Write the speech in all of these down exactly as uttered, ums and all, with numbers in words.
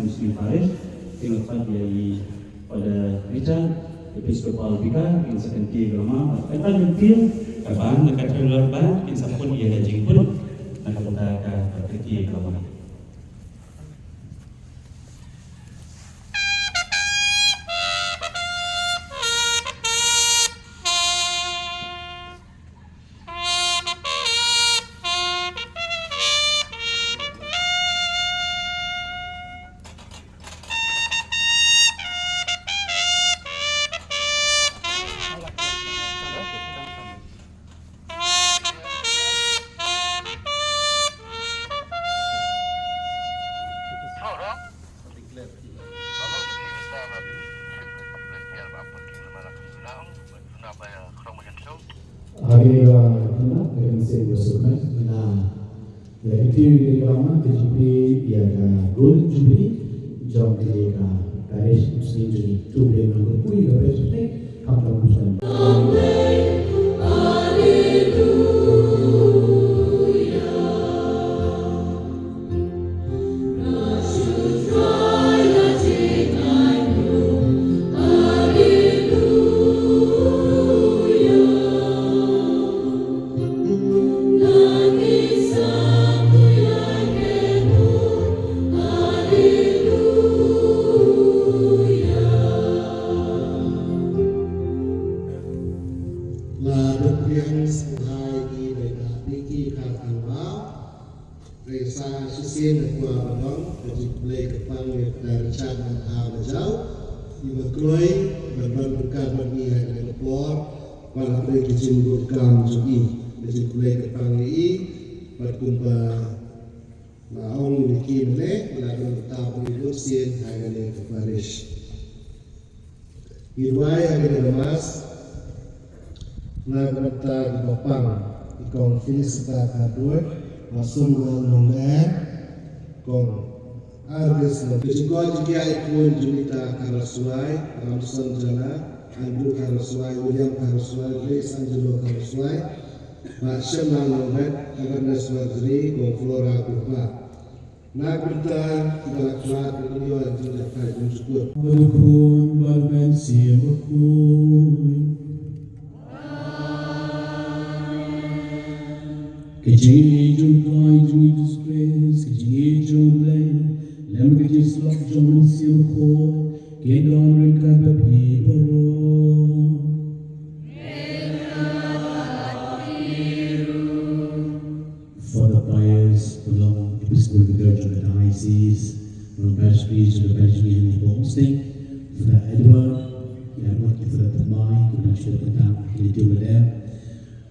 Parish, kin ïa pat ïa i Father Richard, Episcopal Vicar, kin sa kyntiew ïa ka lama, bad kata ka kyntiew, ka band, ka Cathedral Band, kin sa pun ïa ka jingpun, na ka bynta ka kyntiew ïa ka lama. Hari ba hynda ka mynsiem ba suk na ïa ka tiew ïa ka lama ka jingplie ïa ka Golden Jubilee jong ka ïa ka parish. Mynsiem jong ngi, to blei nang kyrkhu ïa ka parish ne kham tam busan. La dep riang sngewbha ïa ki da ka diki ka tangwa. Resa shisien da kwa ba dang ka jingkhublei kyrpang ïa ka Richard Nongthaw Lajaw, iba kloi ban don ryngkat bad ngi ha kane ka por, ba la trei ka jingbun kam jong i. Ka jingkhublei kyrpang ïa i, bad kumba la ong ïa ki mynne, la don ryngkat bad ngi bun sien ha kane ka parish. Ngi duwai ha kane ka Mass na ka bynta kiba pang, i Kong Felicita Kharduh, Bah Sumrong Nonglyer, Kong Arvis Nong, ka jingkoit jingkhiah i khun Junita Kharaswai, Ramson Jana, Andrew Kharaswai, William Kharaswai, Grace Angelo Kharaswai, Bah Shemlang Nongbet, Agnes Marjorie, Kong Flora Kyrpang. Na ka bynta kiba la khlad, ngi ïoh ïa ka jingïakhun jingkyrkhu. Bad u Khun bad u Mynsiem Bakhuid. Ka jingïeit jong u Trai jong ngi Jisu Khrist, ka jingïeit jong U Blei, lem ka jingïasyllok jong u Mynsiem Bakhuid, kin don ryngkat bad phi baroh. Father Pius, u long Episcopal Vicar jong ka Diocese, u long Parish Priest jong ka Parish jong ngi ha Boomsnake, Father Edward, ïa Edward, Father Thymmai, kiba la shu kyntang, ki la dei,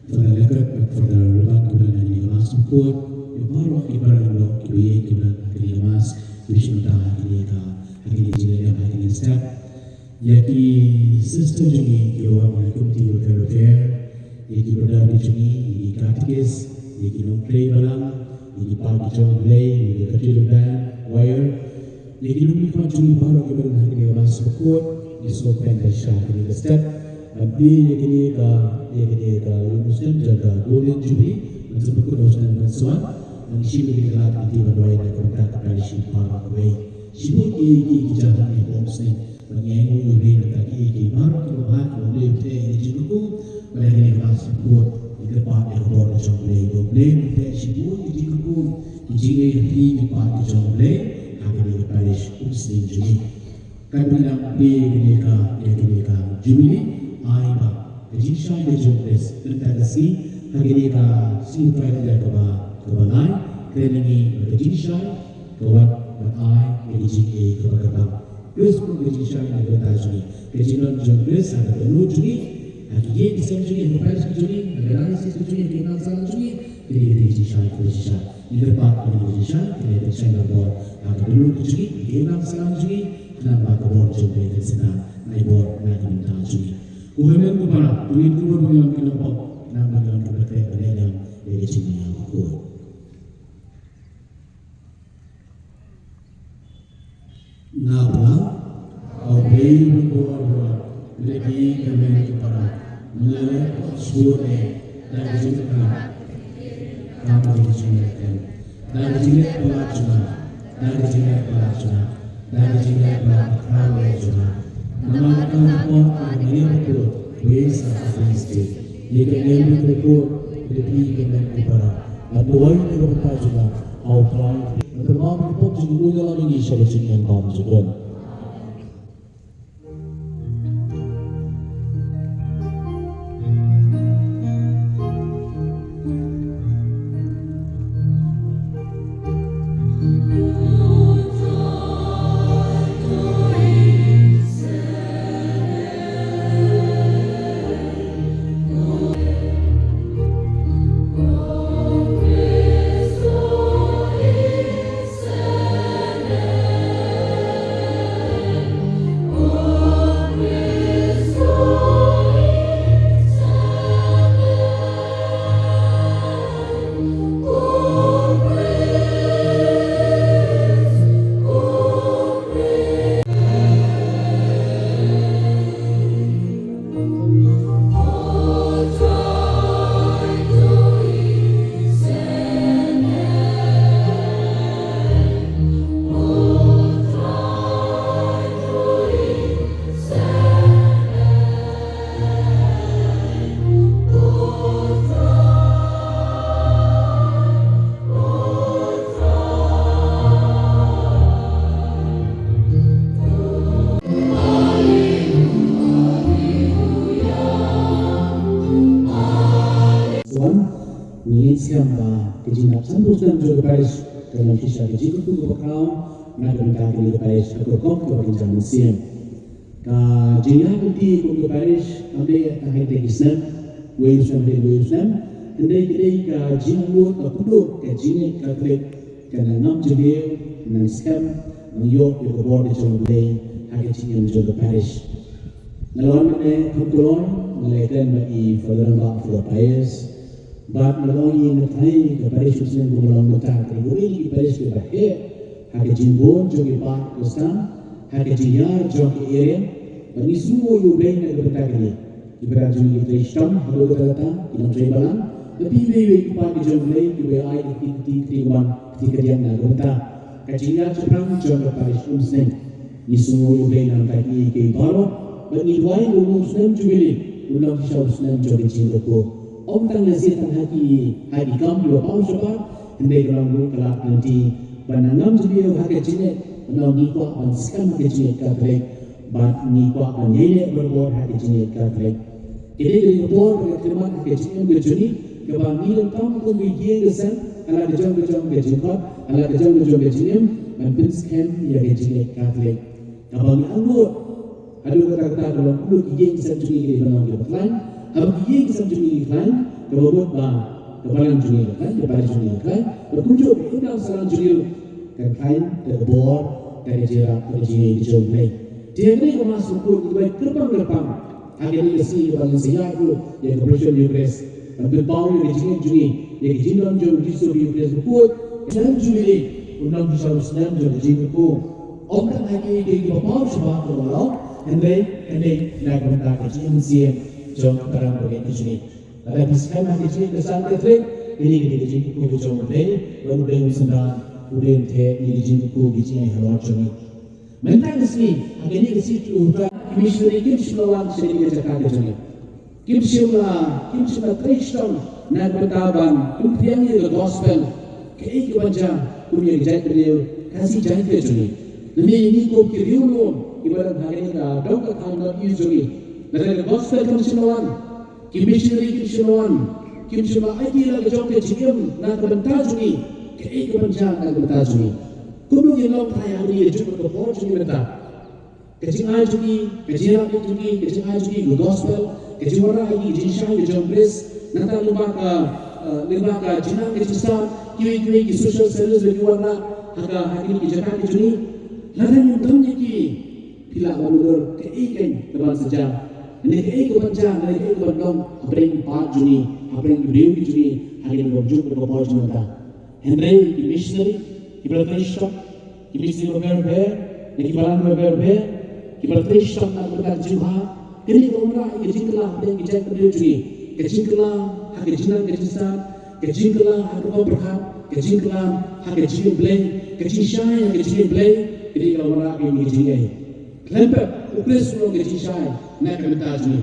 Father Leggett, Father Ruban, kiba la nang ïa ka Mass bakhuid, ïa baroh ki para lok, kiba ïeit, kiba la nang ïa ka Mass, kiba shu kyntang ha kine ka, ha kine ki jingïaleh, ha kine ki step. Ïa ki sister jong ngi kiba wan na ka Committee Welfare, ïa ki brother jong ngi, ïa ki katekist, ïa ki nongtrei balang, ïa ki paid jong U Blei, ïa ki Cathedral Band, choir, ïa ki nongmihkhmat jong ngi baroh kiba don ha kane ka Mass bakhuid, ngi sngewbha ban pynshai kane ka step ban plie ïa kane ka, ïa kane ka, ïa ka Golden Jubilee, ban sa pynkut ïa u snem ban sa wan, ban shim ïa kane ka lad lynti ban duwai na ka bynta ka parish baroh kawei. Shibun ïa ki, ki jingïalang ha Boomsnake. Ba ngi ainguh ïa U Blei na ka bynta kiei kiei baroh kiba bha kiba U Blei u pyntheh ïa ka jingkyrkhu, ba la kane ka Mass bakhuid, ngi kyrpad ïa ka bor ka jong U Blei, ba U Blei un pyntheh shibun ïa ka jingkyrkhu, ka jingïeit ha ki paid ka jong U Blei, ha kane ka parish Umsning jong ngi. Katba ngi dang plie ïa kane ka, ïa kane ka Jubilee, ai ba ka jingshai ka jong U Khrist, mynta ka sngi, ha kane ka sngi Friday kaba, kaba lai, kren ïa ngi ba ka jingshai, ka wan ban ai ïa ka jingïeit kaba kyrpang. Khrist kum ka jingshai na ka bynta jong ngi. Ka jingdon jong Khrist ha ka dohnud jong ngi, ha ki ïing ki sem jong ngi, ha ka parish ka jong ngi, ha ka diocese ka jong ngi, ha ka imlang sahlang jong ngi. Kane ka dei ka jingshai kaba jingshai. Ngi kyrpad ba kane ka jingshai, kane ka jingshai ka bor ha ka dohnud ka jong ngi, ha ka imlang sahlang jong ngi, khnang ba ka bor jong U Blei kan sa nang ai bor na ka bynta jong ngi. Ko hynmen ko para, to ngin kynmaw ba ngi long ki nongpop, khnang ba ngi long kiba trei ban leh ïa ka jingïaid bakhuid. Nga pla, O Blei ba bor, leh ki hynmen ki para, nga leh ko shuh ne, da ka jingkyrkhu, ka mo ka jingkyrkhu, da ka jingkyrkhu jong nga, da ka jingkyrkhu jong nga. Na ka jingïaid bad ka khlaw ïa jong nga. Namar ka khlaw ka pop ha ka nongïaid report, wei sa ka pop state. Ïa ka nongïaid report, ka dei ka nongïaid para. Bad ka wai na ka bynta jong nga, ha u khlaw. Bad ka pop jong u ïa la ngi sha ka jingïaid bad jong u. Tuan, ngi ngeit skhem ba ka jingdap sanphew snem jong ka parish ka long shisha ka jingkyrkhu kaba khraw na ka bynta kane ka parish ha ka rukom kaba kynja mynsiem. Ka jingïaid lynti kum ka parish kam dei tang ha kine ki snem, wei u snem, wei u snem. Hynrei ka dei ka jingangnud, ka kuduk ka jingngeit Katholik, ka nang ngam jylliew, nang skhem, nang ïoh ïa ka bor ka jong U Blei ha ka jingim jong ka parish. Nga la wan mynne kham kloi, nga la ïakren bad i Father Rangbah, Father Pius, bad nga la ong ïa i, nga tharai ka parish Umsning kumba long mynta ka dei kawei na ki parish kiba heh ha ka jingbun jong ki paid Khristan ha ka jingïar jong ka area. Bad ngi sngewnguh ïa U Blei na ka bynta kane. Ki briew jong ngi ki trei shitom haduh katta katta, ki nongtrei balang, bad ki iwei iwei ki paid ki jong U Blei kiba ai ki kti ki kti ki kti ki kti ki kti ki kti na ka bynta ka jingïar shaphrang jong ka parish Umsning. Ngi sngewnguh ïa U Blei na ka bynta kiei kiei baroh, bad ngi duwai ba une u snem Jubili un long shisha u snem jong ka jingkyrkhu. Ym tang lehse tang ha ki, ha ki kam kiba paw shabar, hynrei ka long ruh ka lad lynti ba nang ngam jylliew ha ka jingngeit, ba ngi kwah ban skhem ha ka jingngeit Katholik, bad ngi kwah ban ïaineh barabor ha ka jingngeit Katholik. Ka dei ka dei ka por ba ka khlieh ha ka jingim ka jong ngi, kaba ngi donkam kum ki ïing ki sem, ha la ka jong ka jong ka jingkhot, ha la ka jong ka jong ka jingim, ban pynskhem ïa ka jingngeit Katholik. Kaba ngi angnud haduh katta katta ka long kumno ki ïing ki sem jong ngi ki dei ban long kiba khlaiñ. Haba ki ïing ki sem jong ngi ki khlaiñ, kaba mut ba ka balang jong ngi ka khlaiñ, ka parish jong ngi ka khlaiñ, bad kumjuh ka imlang sahlang jong ngi ruh ka khlaiñ da ka bor, da ka jingïarap, da ka jingïeit ka jong U Blei. Te ha kane ka Mass Bakhuid ngi duwai kyrpang kyrpang ha kane ka sngi kaba ngin sa ïaid ruh ïa ka Procession Eucharist, ban pynpaw ïa ka jingim jong ngi ïa ka jingdon jong U Jisu ha ka Eucharist Bakhuid. Snem Jubili un long shisha u snem jong ka jingkyrkhu. Ym tang ha kiei kiei kiba paw shabar kaba long, hynrei, hynrei na ka bynta ka jingim mynsiem jong ka rangbah ka jong ngi. Lada phi skhem ha ka jingngeit Khristan Katholik, kane ka dei ka jingkyrkhu ka jong U Blei, bad U Blei un synran, U Blei un theh ïa ka jingkyrkhu ka jingim halor jong ngi. Mynta ka sngi, ha kane ka sngi, ki missionary kim shym la wan sha kane ka jaka ka jong ngi. Kim shym la, kim shym la trei shitom na ka bynta ban pynphriang ïa ka gospel, kaei kaban jia kum ïa ka jaitbynriew Khasi Jaiñtia jong ngi. Lymne ïa ngi kum ki riewlum kiba don ha kane ka dong ka thaiñ North East jong ngi, lada ka gospel kam shym la wan, ki missionary kim shym la wan, kim shym la aiti la ka jong ka jingim na ka bynta jong ngi, kaei kaban jia na ka bynta jong ngi? Kumno ngin long trai ha kane ka juk bad ka por jong ngi mynta? Ka jingai jong ngi, ka jingïarap jong ngi, ka jingai jong ngi ka gospel, ka jingwanrah ïa ngi ka jingshai ka jong Khrist, nangta lyngba ka, eh, lyngba ka jingnang ka jingstad, kiwei kiwei ki social service ba ngi wanrah ha ka, ha kine ki jaka ki jong ngi. Lada ngim don ïa ki, phi lah ban dur kaei kein kaban sa jia, ne kaei kaban jia, ne kaei kaban long hapdeng ki paid jong ngi, hapdeng ki briew ki jong ngi ha kane ka juk bad ka por jong mynta. Hynrei ki missionary kiba la trei shitom, ki missionary bapher bapher, ne ki balang bapher bapher, kiba la trei shitom na ka bynta ka jingbha, kane ka wanrah ïa ka jingkylla hapdeng ki jaitbynriew jong ngi, ka jingkylla ha ka jingnang ka jingstad, ka jingkylla ha ka rukom pyrkhat, ka jingkylla ha ka jingim Blei, ka jingshai ha ka jingim Blei, Ka dei ka wanrah ïa ka jingïeit. Khlem pep, U Khrist u long ka jingshai na ka bynta jong ngi.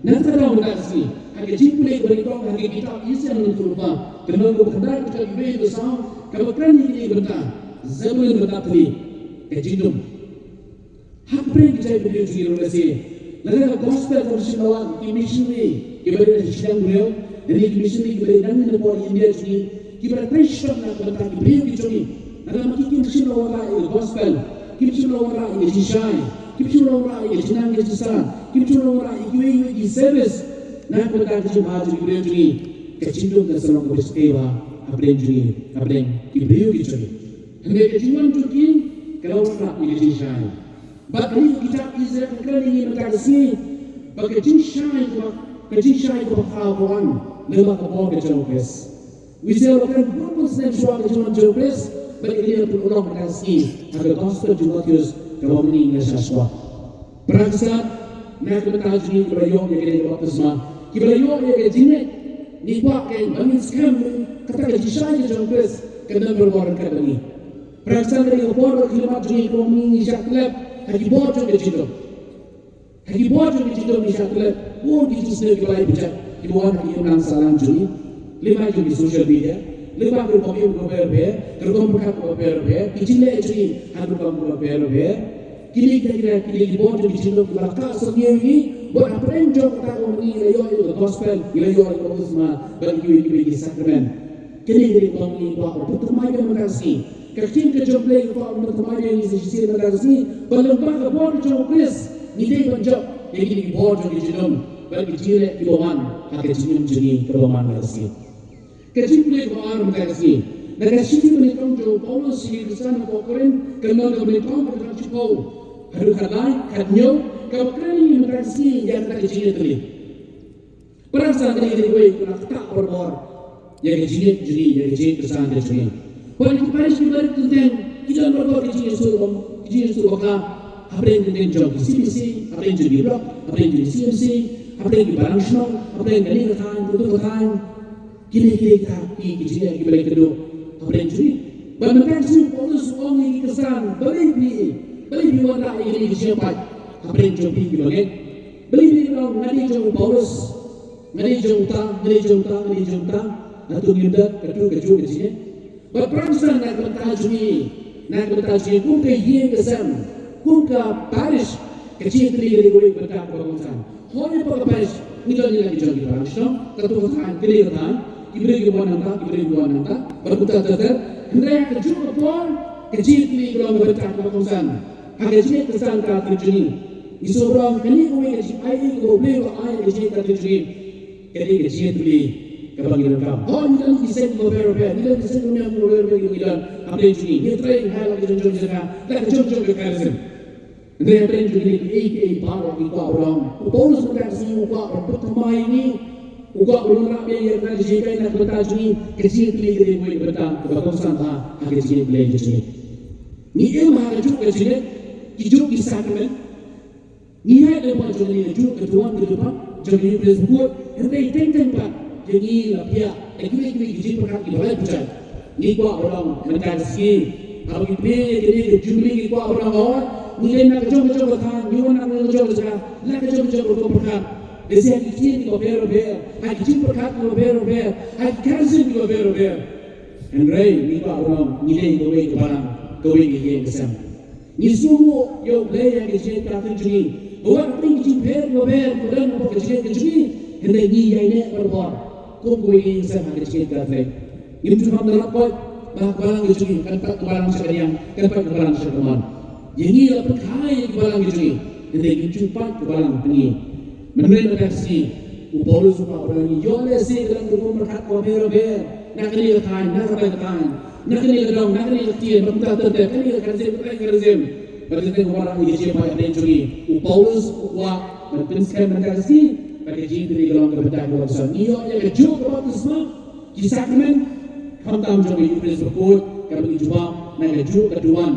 Na kata ka daw mynta ka sngi, ha ka jingpule kaba nyngkong ha ka kitab Isaïah lynnong kaba khatphra, ka lynnong kaba khyndai, ka dkhot kaba hynriew, kaba saw, kaba kren ïa kane ka bynta, Zebulun bad Naphtali, ka jingdum. Ha ka pyrthei ka jait bynriew jong ngi ruh lehse, lada ka gospel kam shym la wan, ki missionary kiba dei na shiliang briew, lane ki missionary kiba dei nangne na bor India jong ngi, kiba la trei shitom na ka bynta ki briew ki jong ngi. Lada ma ki kim shym la wanrah ïa ka gospel, kim shym la wanrah ïa ka jingshai, kim shym la wanrah ïa ka jingnang ka jingstad, kim shym la wanrah ïa kiwei kiwei ki service na ka bynta ka jingbha jong ki briew jong ngi, ka jingdum kan sa long kaba shakri bha hapdeng jong ngi, hapdeng ki briew ki jong ngi. Hynrei ka jingwan jong ki ka la wanrah ïa ka jingshai. Bad kane ka kitab Isaïah ka kren ïa ngi mynta ka sngi ba ka jingshai kaba, ka jingshai kaba khraw ka wan lyngba ka bor ka jong U Khrist. U Isaïah u la kren bun bun snem shuwa ka jingwan jong U Khrist, bad kane ka la pynurlong mynta ka sngi ha ka gospel jong u Mathaios kaba mynta ngi la shah shuwa. Para kynsan, na ka bynta jong ngi kiba la ïoh ïa kane ka baptisma, kiba la ïoh ïa ka jingngeit, ngi kwah kein ba ngin skhem kata ka jingshai ka jong U Khrist kan don barabor ryngkat bad ngi. Para kynsan, ka dei ka por ba ka khyllipmat jong ngi, kumba ngi shah klet ha ki bor jong ka jingdum. Ha ki bor jong ka jingdum ngi shah klet bun ki jingsniew kiba lai bajait kiba wan ha ki imlang sahlang jong ngi. Lyngba jong ki social media, lyngba ka rukom im kaba pher bapher, ka rukom pyrkhat kaba pher bapher, ki jingleh jong ngi ha ka rukom kaba pher bapher. Kine kita kita, kine ki bor jong ka jingdum kiba la kah syrngiew ïa ngi, bad hapdeng jong kata ka ngi la ïoh ïa ka gospel, ngi la ïoh ïa ka baptisma, bad kiwei kiwei ki sakramen. Kine kine ki bor ngi kwah ban pynthymmai ïa mynta ka sngi. Ka ktien ka jong U Blei ka kwah ban pynthymmai ïa ngi sa shisien mynta ka sngi ba lyngba ka bor jong U Khrist ngi dei ban jop ïa kine ki bor jong ka jingdum bad ki jingleh kiba wan ha ka jingim jong ngi kaba man mynta ka sngi. Ka jingpule kaba ar mynta ka sngi, na ka shithi ba nyngkong jong u Paulus sha ki Khristan hapoh Korinth, ka lynnong kaba nyngkong, ka dkhot shiphew haduh khatlai, khathynñiew, kaba kren ïa ngi mynta ka sngi ïa kata ka jingïatylli. Para kynsan, kane ka dei kawei kaba ktah barabor ïa ka jingngeit jong ngi, ïa ka jingngeit Khristan ka jong ngi. Bad ki parish, ki barit, ki teng, ki don barabor ki jingïasyllok, ki jingïasyllok bakla hapdeng, hapdeng jong ki C B C, hapdeng jong ki block, hapdeng jong ki C M C, hapdeng ki balang shnong, hapdeng kane ka thaiñ, katu ka thaiñ. Kine, kine kita ki, ki jingeh kiba la ïakynduh hapdeng jong ngi. Bad mynta ka sngi u Paulus u ong ïa ki Khristan, balei phi, balei phi wanrah ïa kine ki jingpait hapdeng jong phi kiba ngeit? Balei phi ong, nga dei jong u Paulus, nga dei jong uta, nga dei jong uta, nga dei jong uta? Hato ngim don katu kajuh ka jingeh? Bad para kynsan, na ka bynta jong ngi, na ka bynta jong ngi kum ka ïing ka sem, kum ka parish, ka jingïatylli ka dei kawei ka bynta kaba kongsan. Hooid, hapoh ka parish ngi don ïa la ki jong ki balang shnong, katu ka thaiñ, kane ka thaiñ, ki briew kiba wan nangta, ki briew kiba wan nangta, bad kumta ter ter. Hynrei ha kajuh ka por ka jingïatylli ka long ka bynta kaba kongsan ha ka jingngeit Khristan ka ktien jong ngi. Ngi sngewbha ba kane kawei ka jingai kaba U Blei u la ai ha ka jingngeit ka ktien jong ngi. Ka dei ka jingïatylli kaba ngi donkam. Hooid, ngi don ki seng kiba pher bapher, ngi don ki seng kiba pher bapher kiba ngi don hapdeng jong ngi. Ngi trei ha la ka jong jong ka jaka, la ka jong jong ka charism. Hynrei hapdeng jong kine kiei kiei baroh ngi kwah ban long, u Paulus mynta ka sngi u kwah ban pynthymmai ïa ngi, u kwah ban wanrah ïa ngi ïa kata ka jinghikai na ka bynta jong ngi. Ka jingïatylli ka dei kawei ka bynta kaba kongsan bha ha ka jingïatylli ka jong ngi. Ngi im ha kajuh ka jingngeit, kijuh ki sakramen. Ngi ïaid lyngba jong kane kajuh ka duwan ka dkhot jong ka Eucharist bakhuid, hynrei teng teng pat jong ngi la phiah da kiwei kiwei ki jingpyrkhat kiba lai bajait. Ngi kwah ban long mynta ka sngi, haba ngi plie ïa kane ka Jubili, ngi kwah ban long, oh, ngi ïeng na ka jong ka jong ka thaiñ, ngi wan na ka jong ka jong ka jaka, la ka jong ka jong ka rukom pyrkhat. Lehse ha ki ktien kiba pher bapher, ha ki jingpyrkhat kiba pher bapher, ha ki charism kiba pher bapher. Hynrei ngi kwah ban long, ngi dei kawei ka balang, kawei ka ïing ka sem. Ngi sngewnguh ïa U Blei ha ka jingngeit Katholik jong ngi. Ba wat hapdeng ki jingpher kiba pher kiba don hapoh ka jingngeit ka jong ngi, hynrei ngi ïaineh barabor kum kawei ka ïing ka sem ha ka jingngeit Katholik. Ngim ju kham da lap koit ba ka balang ka jong ngi kan pait ka balang sha ka liang, kan pait ka balang sha ka mon. Ïa ngi la pynkha ïa ka balang ka jong ngi, hynrei ngim ju pait ka balang ka jong ngi. Mynta mynta ka sngi u Paulus u kwah ba ngi ïoh lehse ka long ka rukom pyrkhat kaba pher bapher na kane ka thaiñ, na kane ka thaiñ, na kane ka dong, na kane ka ktien, na kumta ter ter, kane ka charism, kane ka charism. Bad kane ka wanrah ïa ka jingpait hapdeng jong ngi. U Paulus u kwah ban pynskhem mynta ka sngi ba ka jingïatylli ka long ka bynta kaba kongsan. Ngi ïoh ïa kajuh ka baptisma, ki sakramen, khamtam jong ka Eucharist bakhuid, kaba ngi jubab na kajuh ka duwan.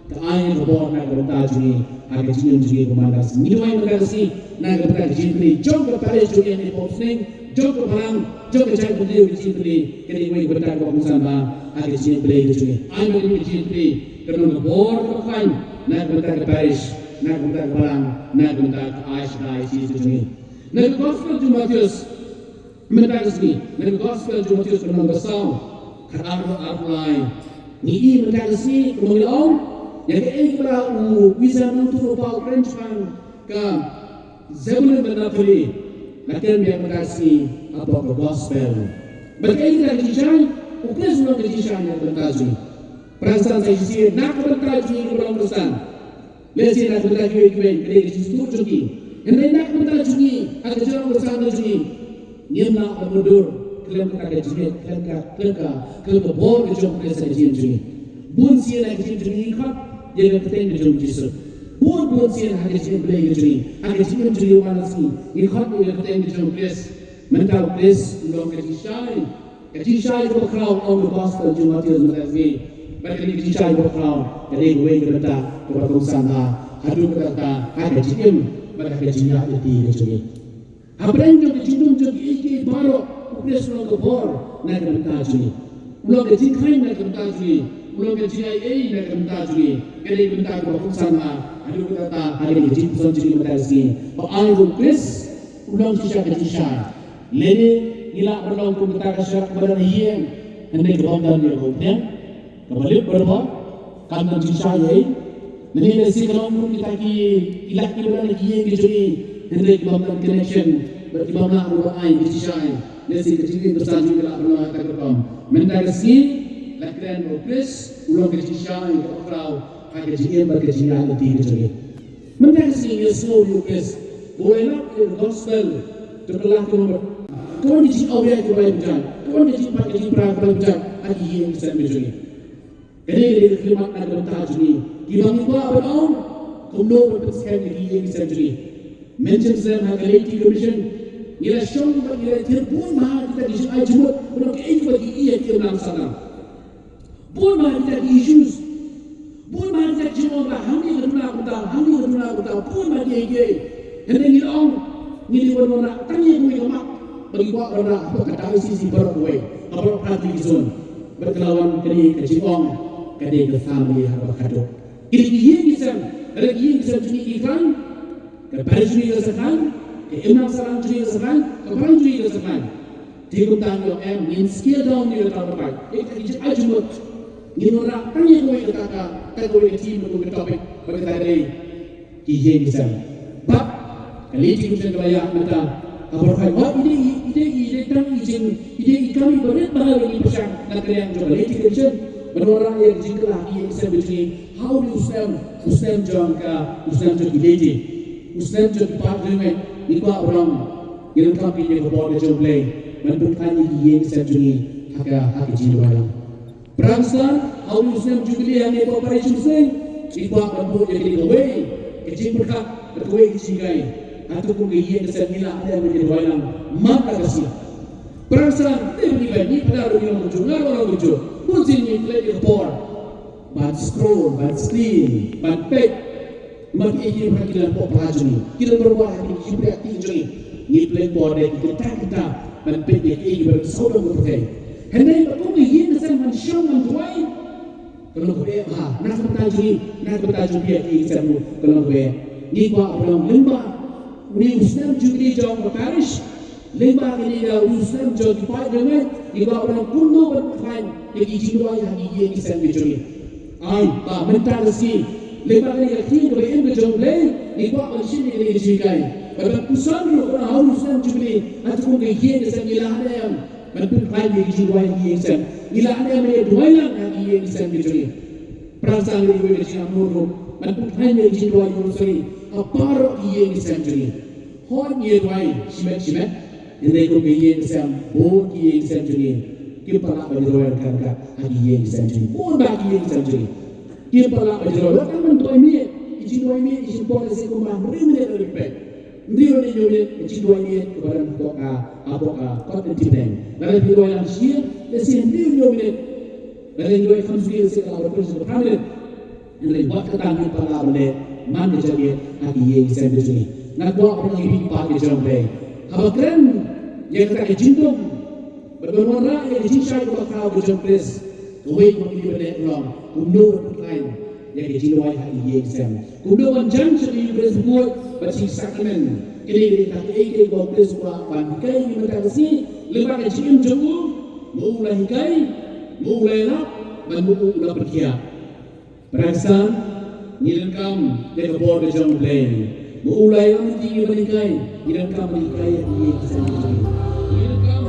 Ka ai ka bor na ka bynta jong ngi ha ka jingim jong ngi kumba mynta ka sngi. Ngi duwai mynta ka sngi na ka bynta ka jingïatylli jong ka parish jong ngi ha kane ka por sning, jong ka balang, jong ka jaitbynriew, ka jingïatylli ka dei kawei ka bynta kaba kongsan bha ha ka jingïatylli ka jong ngi. Ai ba ka jingïatylli Ka long ka bor kaba khlaiñ na ka bynta ka parish, na ka bynta ka balang, na ka bynta ka archdiocese ka jong ngi. Na ka gospel jong u Mathaios mynta ka sngi, na ka gospel jong u Mathaios ka lynnong ba saw, ka arphew arphew lai. Ngi i mynta ka sngi kumba ngi la ong ïa kaei kaba u Wisdom nongtuh u Paul u kren shaphang ka Zebulun bad Naphtali. La kren biang mynta ka sngi hapoh ka gospel. Bad kaei kata ka jingshai? U Khrist u long ka jingshai na ka bynta jong ngi. Para ngi sa shisien na ka bynta jong ngi kiba long Khristan. Lehse na ka bynta kiwei kiwei ka dei ka jingsngewthuh jong ki. Hynrei na ka bynta jong ngi ha ka jinglong Khristan jong ngi, ngim lah ban mutdur khlem kata ka jingngeit, khlem ka, khlem ka, khlem ka bor ka jong U Khrist ha ka jingim jong ngi. Bun sien ha ka jingim jong ngi ngi khot ïa ka kyrteng ka jong U Jisu. Bun bun sien ha ka jingim Blei ka jong ngi, ha ka jingim jong ngi man la sngi ngi khot ïa ka kyrteng ka jong U Khrist. Mynta U Khrist u long ka jingshai. Ka jingshai kaba khraw, ong ka gospel jong u Mathaios mynta ka sngi. Bad kane ka jingshai kaba khraw ka dei kawei ka bynta kaba kongsan bha haduh katta katta ha ka jingim bad ha ka jingïaid lynti ka jong ngi. Hapdeng jong ka jingdum jong kiei kiei baroh, U Khrist u long ka bor na ka bynta jong ngi. U long ka jingkhlaiñ na ka bynta jong ngi. U long ka jingaiei na ka bynta jong ngi. Ka dei ka bynta kaba kongsan bha haduh katta katta ha kane ka jingpuson jong ngi mynta ka sngi. Ba ai ba U Khrist u long shisha ka jingshai. Lane ngi lah ban long kum kata ka sharak kaba don ha ïing, hynrei ka bym don ïa ka umphniang, kaba lip barabor, kam don jingshai ei. Lane lehse ka long kum kita ki, ki lak kiba don ha ki ïing ki jong ngi, hynrei ki bym don connection bad ki bym lah ruh ban ai ka jingshai. Lehse ka jingim Khristan jong ngi ka lah ban long ha kata ka rukom. Mynta ka sngi la kren ba U Khrist u long ka jingshai kaba khraw ha ka jingim bad ka jingïaid lynti ka jong ngi. Mynta ka sngi ngi ïasngew ïa U Khrist, ba u ïalap ïa ka gospel, to ka la ka wan, ka wan ka jingawria kaba lai bynta, ka wan ka jingpait ka jingpra kaba lai bynta ha ki ïing ki sem ki jong ngi. Kane ka dei ka khlieh mat na ka bynta jong ngi kiba ngi kwah ban ong kumno ban pynskhem ïa ki ïing ki sem jong ngi. Mynta shisien ha ka Laity Commission ngi la shong bad ngi la thied bun bha kita ki jingai jingmut, kumno kaei kaba ki ïa ki imlang sahlang. Bun bha kita ki issues. Bun bha kita ki jingong ba hangne ka duna kumta, hangne ka duna kumta, bun bha kiei kiei. Hynrei ngi la ong ngi dei ban wanrah tang ïa kawei ka mat ba ngi kwah ban wanrah hapoh ka diocese baroh kawei, ha baroh ka division. Bad ka la wan ka dei ka jingong, ka dei ka family ha kaba khatduh. Ki dei ki ïing ki sem, lada ki ïing ki sem jong ngi ki khlaiñ, ka parish jong ngi ka sa khlaiñ, ka imlang sahlang jong ngi ka sa khlaiñ, ka balang jong ngi ka sa khlaiñ. Te kumta ngi ong em, ngin scale down ïa kata ka pyrthei. Ïa kata ka jingmut. Ngin wanrah tang ïa kawei kata ka, tang kawei ka theme, kawei ka topic, bad kata ka dei ki ïing ki sem. Bad ka Laity Commission ka la ïaid mynta ha baroh kawei. Oh, i dei, i dei, i dei tang i jing, i dei i kam iba rit bha ïa ngi pyrshang na ka liang jong ka Laity Commission ban wanrah ïa ka jingkylla ha ki ïing ki sem ka jong ngi. Ha u dei u snem, u snem jong ka, u snem jong ki laity, u snem jong ki paid riewngeit. Ngi kwah ban long, ngi donkam ïa ka bor ka jong U Blei ban pynkhlaiñ ïa ki ïing ki sem jong ngi ha ka, ha ka jingduwai lang. Para ngi sa, ha u snem Jubili hangne hapoh Parish Council, ngi kwah ban buh ïa kane kawei ka jingpyrkhat bad kawei ka jinghikai. Hato kum ka ïing ka sem ngi lah ne em ban ïaduwai lang man la ka sngi? Para ngi sa, te ngi ba ngi pynda ruh ngi long kumjuh, nga ruh nga long kumjuh. Bun sien ngi pynleit ïa ka por ban scroll, ban screen, ban peit. Namar kiei kiei baroh ki don hapoh pla jong ngi, ki don baroh ha ki jingpyrkhat jong ngi. Ngi pynleit por de ki kynta kynta ban peit ïa kiei kiei baroh ki sawdong ka pyrthei. Hynrei ba kum ka ïing ka sem ban shong ban duwai, ka long kaba eh bha na ka bynta jong ngi, na ka bynta jong phi ïa kiei kiei ki sem ruh ka long kaba eh. Ngi kwah ba long lyngba une u snem Jubili jong ka parish, lyngba kane ka u snem jong ki paid riewngeit, ngi kwah ban long kumno ban pynkhlaiñ ïa ki jingduwai ha ki ïing ki sem ki jong ngi. Ai ba mynta ka sngi, lyngba kane ka ktien kaba im ka jong U Blei, ngi kwah ban shim ïa kane ka jinghikai. Bad ban puson ruh ba ha u snem Jubili, hato kum ka ïing ka sem ngi lah ne em ban pynkhlaiñ ïa ki jingduwai ha ki ïing ki sem? Ngi lah ne em ban ïaduwai lang ha ki ïing ki sem ki jong ngi? Para ngi sa, ngi dei kiwei ka jingangnud ruh ban pynkhlaiñ ïa ki jingduwai, ïa u Rosary ha baroh ki ïing ki sem jong ngi. Hooid ngi ïaduwai shimet shimet, hynrei kum ka ïing ka sem, bun ki ïing ki sem jong ngi kim pat lah ban ïaduwai ryngkat ryngkat ha ki ïing ki sem jong ngi. Bun bha ki ïing ki sem jong ngi kim pat lah ban ïaduwai. Wat tang ban duwai miet, ki jingduwai miet ki jingpot lehse kumba hynriew minit, hynriew minit, hynriew minit, hynriew minit ka jingduwai miet kaba don hapoh ka, hapoh ka kot lynti pdeng. Lada phi duwai lang shisien lehse hynriew, hynriew minit. Lada ngi duwai kham suki lehse ka la ban pynshai ka phra minit. Hynrei wat kata ngim pat lah ban leh man ka jingeh ha ki ïing ki sem ki jong ngi. Nga kwah ban ong ïa phi ki paid ki jong U Blei, haba kren ïa kata ka jingdum bad ban wanrah ïa ka jingshai kaba khraw ka jong U Khrist, kawei kaba ngi dei ban leh ka long kumno ban pynkhlaiñ ïa ka jingrwai ha ïing ha sem. Kumno ban jan sha ka Eucharist bakhuid bad shi sakramen. Kine ki dei kita kiei kiei ba U Khrist u kwah ban hikai ïa ngi mynta ka sngi lyngba ka jingim jong u. Ma u la hikai, ma u la ïalap, bad ma u la pynkhiah. Para Khristan, ngi donkam ïa ka bor ka jong U Blei. Ma u la ïalap ïa ngi ban hikai, ngi donkam ban hikai ïa ki ïing ki sem ki jong ngi. Ngi donkam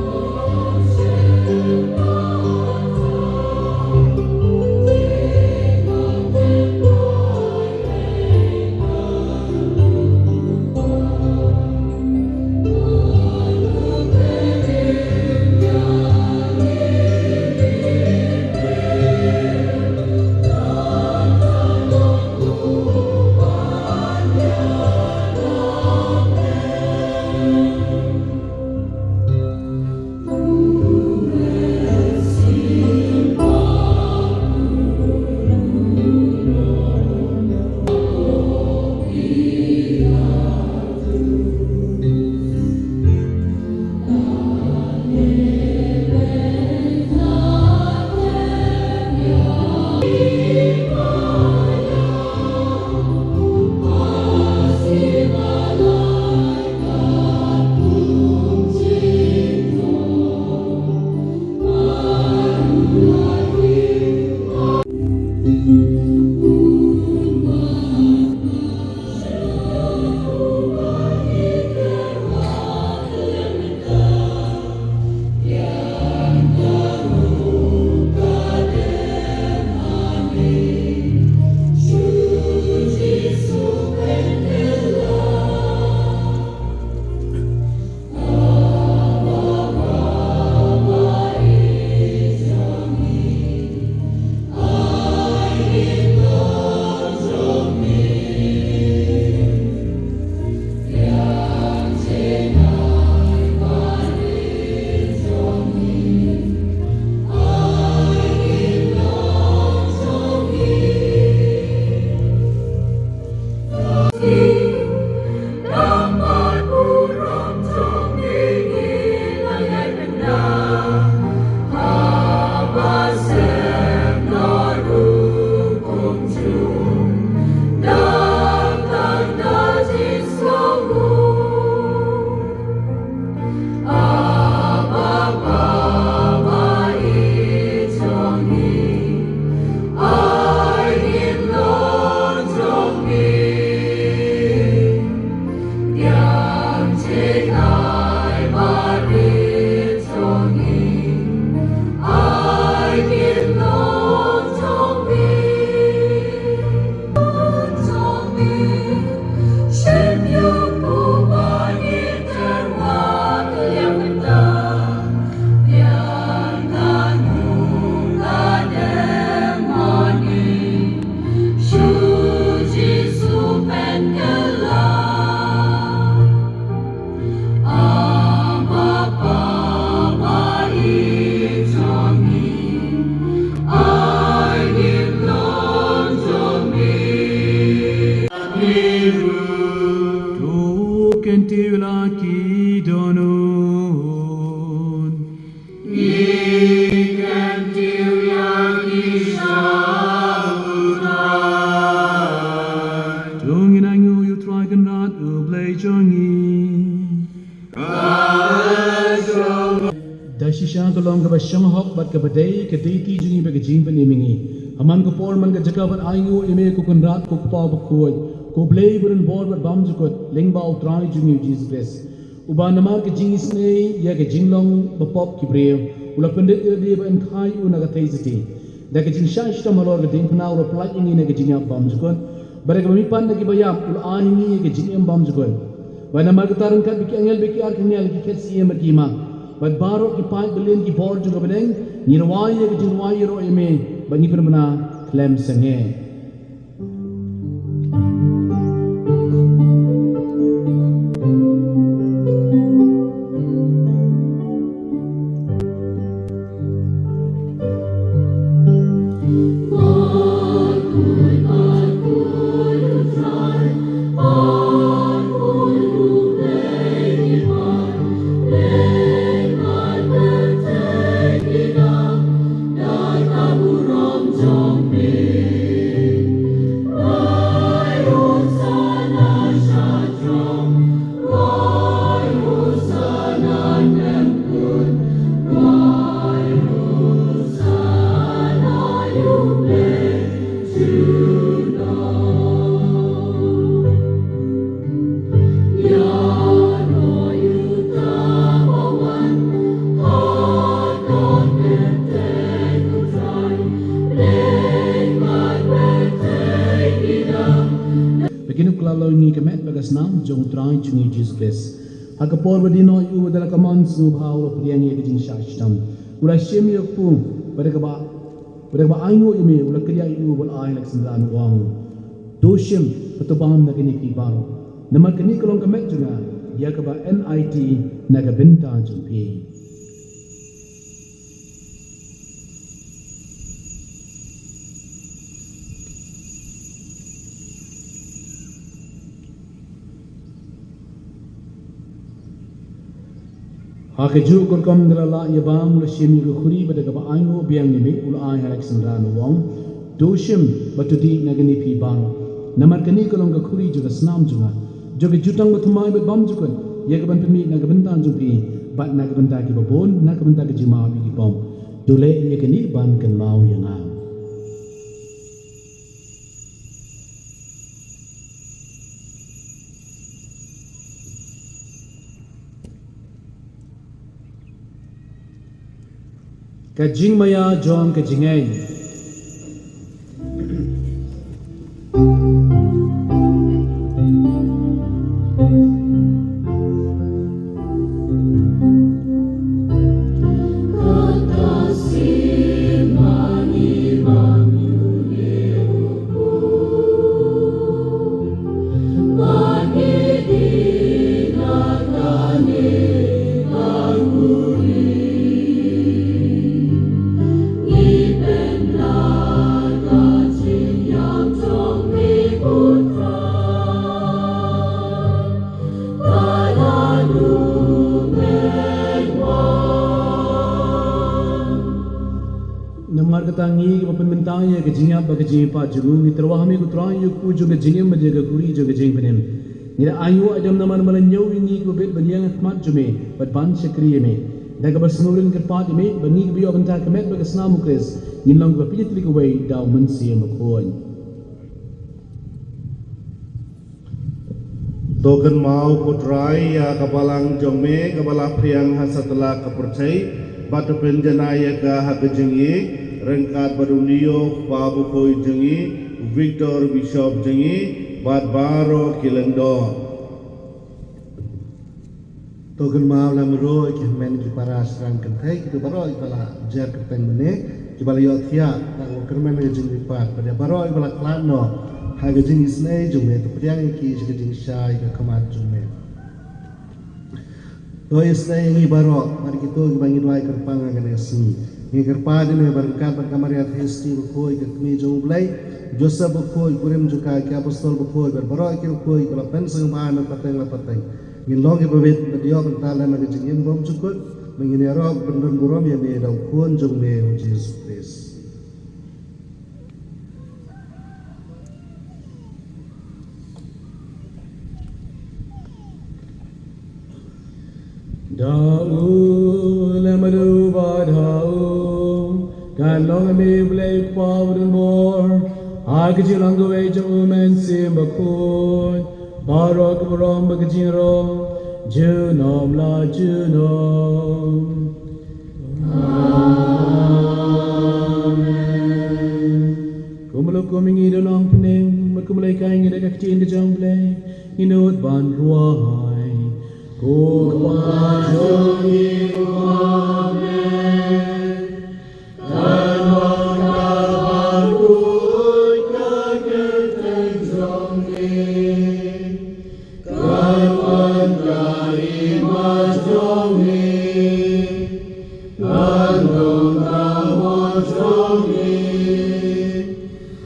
To kyntiew la ki dohnud. Ngi kyntiew ïa ki sha U Trai. To ngin ainguh ïa U Trai Kynrad U Blei jong ngi. Da shisha ka long kaba shong hok bad kaba dei ka deiti jong ngi bad ka jingpynim ïa ngi. Ha man ka por, man ka jaka ban ainguh ïa me ko Kynrad, ko Kpa bakhuid, ko Blei ba don bor bad bymjukut, lyngba U Trai jong ngi U Jisu Khrist. Uba namar ka jingisynei ïa ka jinglong bapop ki briew, u la pyndep ïa lade ba yn kha ïa u na ka theisotti. Da ka jingshah shitom halor ka diengphna u la pyllait ïa ngi na ka jingïap bymjukut. Bad da kaba mihpat na kiba ïap u la ai ïa ngi ïa ka jingim bymjukut. Bad namar kata ryngkat bad ki angel bad ki archangel, ki khet siem bad ki mak, bad baroh ki paid ba lin ki bor jong ka bneng, ngi rwai ïa ka jingrwai ïaroh ïa me, bad ngi pynbna khlem sangeh. Ka la long ïa ngi ka met bad ka snam jong U Trai jong ngi Jisu Khrist. Ha ka por ba dei noh ïa u, ba da la ka mon sngewbha u la pdiang ïa ka jingshah shitom. U la shim ïa u kpu, bad da kaba, bad da kaba ainguh ïa me u la kdiah ïa u bad la ai ha la ka synran u ong: To shim bad to bam na kane phi baroh, namar kane ka long ka met jong nga ïa kaba yn aiti na ka bynta jong phi. Ha kajuh ka rukom da la lah ïa bam, u la shim ïa ka khuri bad da kaba ainguh biang ïa me u la ai ha la ka synran u ong: To shim bad to dih na kane phi baroh, namar kane ka long ka khuri jong ka snam jong nga, jong ka jutang bathymmai bad bymjukut, ïa kaban pynmih na ka bynta jong phi bad na ka bynta kiba bun na ka bynta ka jingmap ïa ki pop. To leh ïa kane ban kynmaw ïa nga. Ka jingmaïa jong ka jingngeit. Namar kata ngi kiba pynmynta ïa ka jingïap bad ka jingïapait jong u, ngi tyrwa ha me ko Trai ïa u kpu jong ka jingim bad ïa ka khuri jong ka jingpynim. Ngi da ainguh aidam namar ba la ñiew ïa ngi kiba bit ban ïeng ha khmat jong me bad ban shakri ïa me. Da kaba sngewrem kyrpad ïa me ba ngi kiba ïoh bynta ka met bad ka snam u Khrist ngin long kiba pynïatylli kawei da u Mynsiem Bakhuid. To kynmaw ko Trai ïa ka balang jong me kaba la phriang ha satlak ka pyrthei, bad to pynjanai ïa ka ha ka jingïeit, ryngkat bad u Leo kpa bakhuid jong ngi, u Victor bishop jong ngi, bad baroh ki lyngdoh. To kynmaw lem ruh ïa ki hynmen ki para sdang kynthei, kito baroh kiba la jer kyrteng mynne, kiba la ïohthiah da ka kyrmen ka jingmihpat, bad ïa baroh kiba la khlad noh ha ka jingisynei jong me, to pdiang ïa ki sha ka jingshai ha khmat jong me. To isynei ïa ngi baroh bad kito kiba ngi duwai kyrpang ha kane ka sngi. Ngi kyrpad ïa me ba ryngkat bad ka Maria Theisotti bakhuid ka kmie jong U Blei, Joseph bakhuid, kurim jong ka, ki apostol bakhuid, bad baroh ki bakhuid kiba la pynsangeh bha na pateng la pateng, ngin long kiba bit bad ïoh bynta lem ha ka jingim bymjukut, ba ngin ïaroh ban don burom ïa me da U Khun jong me U Jisu Khrist. Da u lem bad u bad ha u, kan long ïa me U Blei U Kpa badonbor, ha ka jingïalang kawei jong U Mynsiem Bakhuid, baroh ka burom bad ka jingïaroh junom la junom. Amen. Kumba la kum ïa ngi da u nongpynim, bad kumba la hikai ïa ngi da ka ktien ka jong U Blei, ngin nud ban rwai. Ko Kpa jong ngi, amen. Kan long ka baroh ka kyrteng jong me. Kan long ka hima jong me. Kan long ka mon jong me.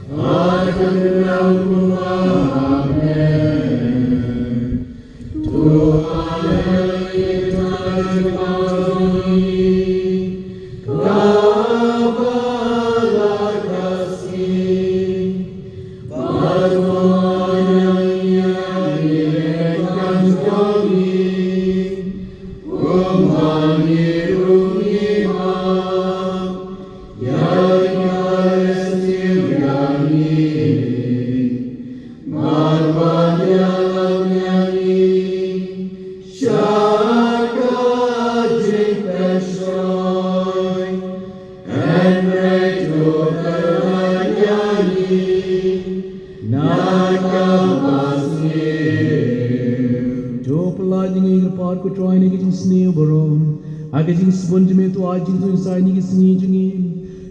Amen. Ko Trai, ïa ka jingsniew baroh, ha ka jingsbun jong me to ai jingsuk ïa ngi ki sngi jong ngi.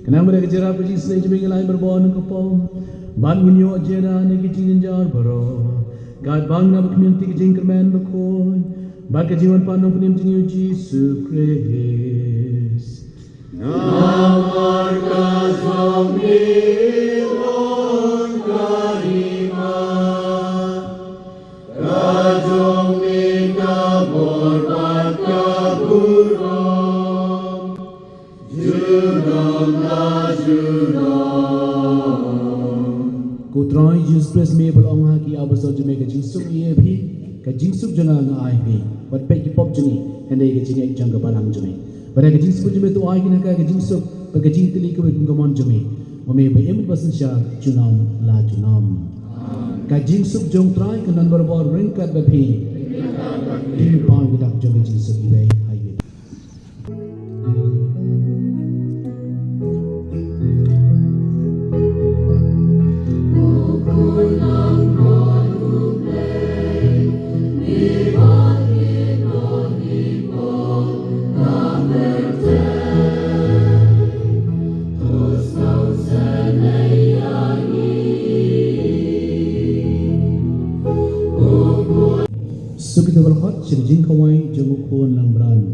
Khnang ba da ka jingïarap ka jingsniew jong me ngin lait barabor na ka pop, bad ngin ïoh jingïada na ki jingjynjar baroh. Katba ngin ïa ka jingkyrmen bakhuid bad ka jingwan pan Nongpynim jong ngi U Jisu Khrist. Namar ka jong me long ka hima, ka jong me ka bor bad ka burom, junom la junom. Ko Trai Jisu Khrist, me ba la ong ha ki apostol jong me, ka jingsuk ngi ai ïa phi, ka jingsuk jong nga nga ai ïa phi. Wat peit ki pop jong ngi, hynrei ka jingngeit jong ka balang jong me. Bad ka jingsuk jong me to ai ïa ngi ka, ka jingsuk bad ka jingtylli kawei kum ka mon jong me, ma me ba im bad ba synshar junom la junom. Ka jingsuk jong U Trai kan don barabor ryngkat bad phi. Pynpaw ïa ka dak jong ka jingsuk iwei ha iwei. Suk ïa kito ba la khot sha ka jingkhawai jong U Khun Langbrot.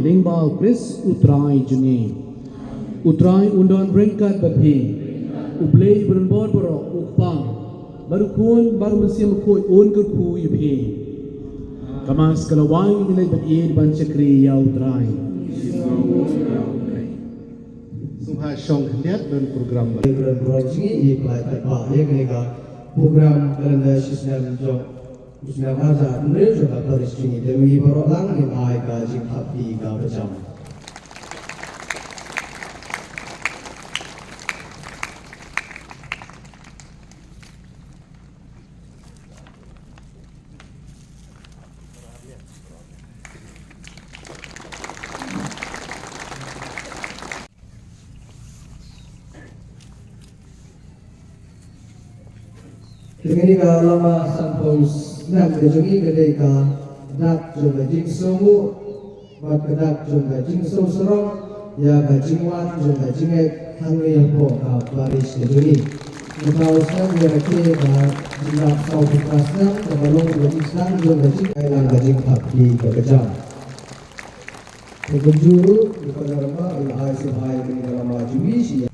Lyngba U Khrist U Trai jong ngi. U Trai un don ryngkat bad phi. U Blei ba donbor baroh, U Kpa, bad U Khun bad U Mynsiem Bakhuid un kyrkhu ïa phi. Ka Mass ka la wai, ngin leit ban ïeit ban shakri ïa U Trai. Sngewbha shong khyndiat don program ba. Don program jong ngi, ïa ka, ka, ïa kane ka program calendar shisnem jong u snem arhajar hynriew jong ka parish jong ngi. Te ma ngi baroh lang ngin ai ka jingkhapkti ka bajam. Te kane ka lama sanphew snem ka jong ngi ka dei ka dak jong ka jingsngewnguh bad ka dak jong ka jingsngew sarong ïa ka jingwan jong ka jingngeit hangne hapoh ka parish ka jong ngi. Mynta u snem ïa ka, ka jingdap sawphew phra snem kaba long ka jingsdang jong ka jingailang ka jingkhapkti ka bajam. Te kumjuh ruh, ïa ka lama, ïa ai sngewbha ïa kane ka lama jong ngi shi